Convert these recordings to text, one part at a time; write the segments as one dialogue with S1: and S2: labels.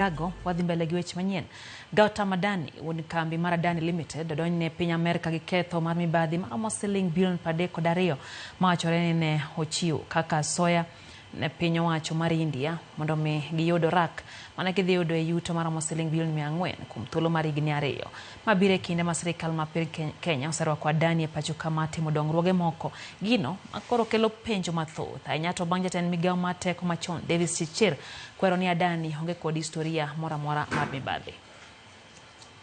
S1: Gago wadhi mbele gi weche manyien. Gautam Adani, wuon kambi mar Adani Limited, odonjne piny Amerka gi ketho mar mibadhi maromo siling bilion 32 mawachore ni ne ochiw kaka asoya ne piny owacho mar India mondo mi giyud orak mane gidhi yudo e yuto maromo siling bilion 400 kuom thuolo mar higni 2 mabiro e kinde ma sirikal ma piny Kenya oserwako Adani e pacho ka mar timo dongruoge moko gino makoro kelo penjo mathoth ahinya to bang' jatend migawo mar teko machon Davis Chirchir kwero ni Adani onge kod historia moro amora mar mibadhi.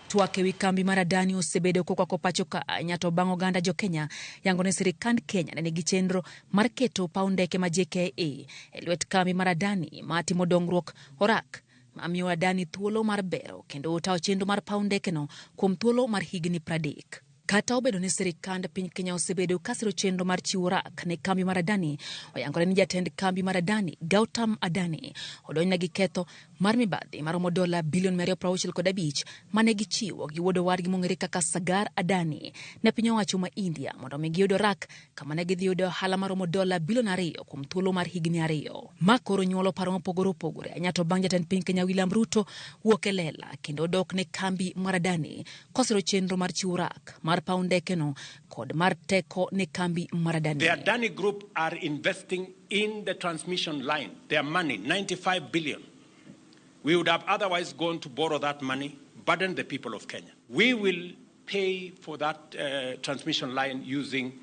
S1: Twak ewi kambi mar Adani osebedo kokwako pacho ka ahinya to bang' oganda jo Kenya yango ne sirikand Kenya ne nigi chenro mar keto paw ndeke ma JKIA e lwet kambi mar Adani ma timo dongruok orak mamiyo Adani thuolo mar bero kendo tayo chenro mar paw ndekeno kuom thuolo mar higni 30. Kata obedo ni sirikand piny Kenya osebedo kasiro chenro mar chiwo rak ne kambi mar Adani, oyangore ni jatend kambi mar Adani, Gautam Adani, odonjne gi ketho mar mibadhi maromo dola bilion 265 mane gichiwo gi wuod owadgi mong'ere kaka Sagar Adani ne piny owacho ma India mondo mi giyud orak kama ne gidhi yudo ohala maromo dola bilion 2 kuom thuolo mar higni 2. Ma koro nyuolo paro mopogore opogore ahinya to bang' jatend piny Kenya William Ruto wuok e lela kendo dok ne kambi mar Adani kosiro chenro mar chiwo rak mar paw ndekeno kod mar teko ne kambi mar Adani.
S2: The Adani Group are investing in the transmission line, their money, 95 billion. We would have otherwise gone to borrow that money, burden the people of Kenya. We will pay for that transmission line using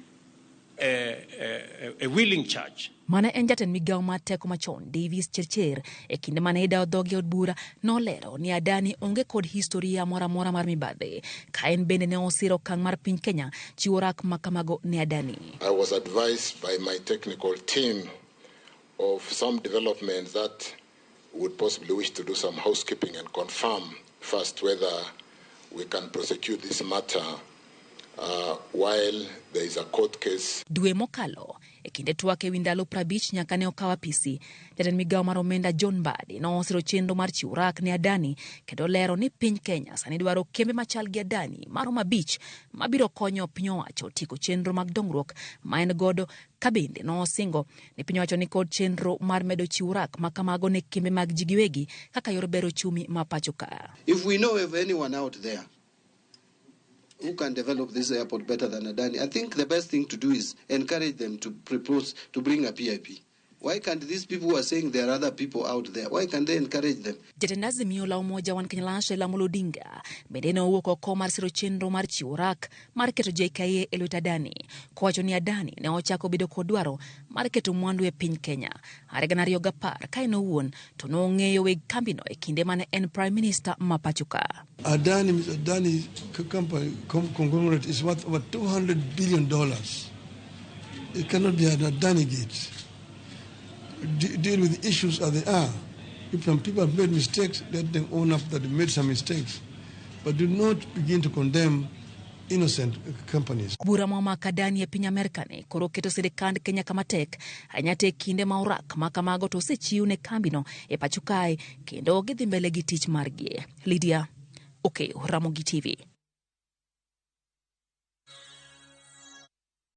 S2: a wheeling charge.
S1: Mane en jatend migawo mar teko machon Davis Chirchir e kinde mane idawo dhogi e od bura nolero ni Adani onge kod historia moro amora mar mibadhi ka en bende ne osiro okang' mar piny Kenya chiwo rak ma kamago ne Adani.
S3: I was advised by my technical team of some developments that would possibly wish to do some housekeeping and confirm first whether we can prosecute this matter while there is a court case.
S1: Dwe mokalo e kinde twak ewi ndalo 50 nyaka ne okaw apisi, jatend migawo mar omenda John Mbadi nosiro chenro mar chiwo rak ne Adani kendo lero ni piny Kenya sani dwaro kembe machal gi Adani maromo 5 mabiro konyo piny owacho tieko chenro mag dongruok ma en godo ka bende nosingo ni piny owacho ni kod chenro mar medo chiwo rak ma kamago ne kembe mag ji giwegi kaka yor bero uchumi ma pacho ka.
S4: If we know of anyone out there who can develop this airport better than Adani, I think the best thing to do is encourage them to propose to bring a PIP. Why can't these people who are saying there are other people out there, why can't they encourage them?
S1: Jatend Azimio la Umoja One Kenya Alliance Raila Amolo Odinga bende ne owuok oko mar siro chenro mar chiwo rak mar keto JKIA e lwet Adani kowacho ni Adani ne ochako bedo kod dwaro mar keto mwandu e piny Kenya are 2010 ka en owuon to nong'eyo weg kambino e kinde mane en Prime Minister ma pacho ka.
S5: Adani, Mr. Adani company conglomerate is worth over $200 billion. It cannot be an Adani gate. Deal with issues as they are. If some people have made mistakes, let them own up that they made some mistakes. But do not begin to condemn innocent companies.
S1: Bura ma omako Adani e piny Amerka ni koro keto sirikand Kenya kama tek ahinya to e kinde ma orak ma kamago to osechiw ne kambino e pacho kae kendo gidhi mbele gi tich margi. Lydia Okeyo, Ramogi TV.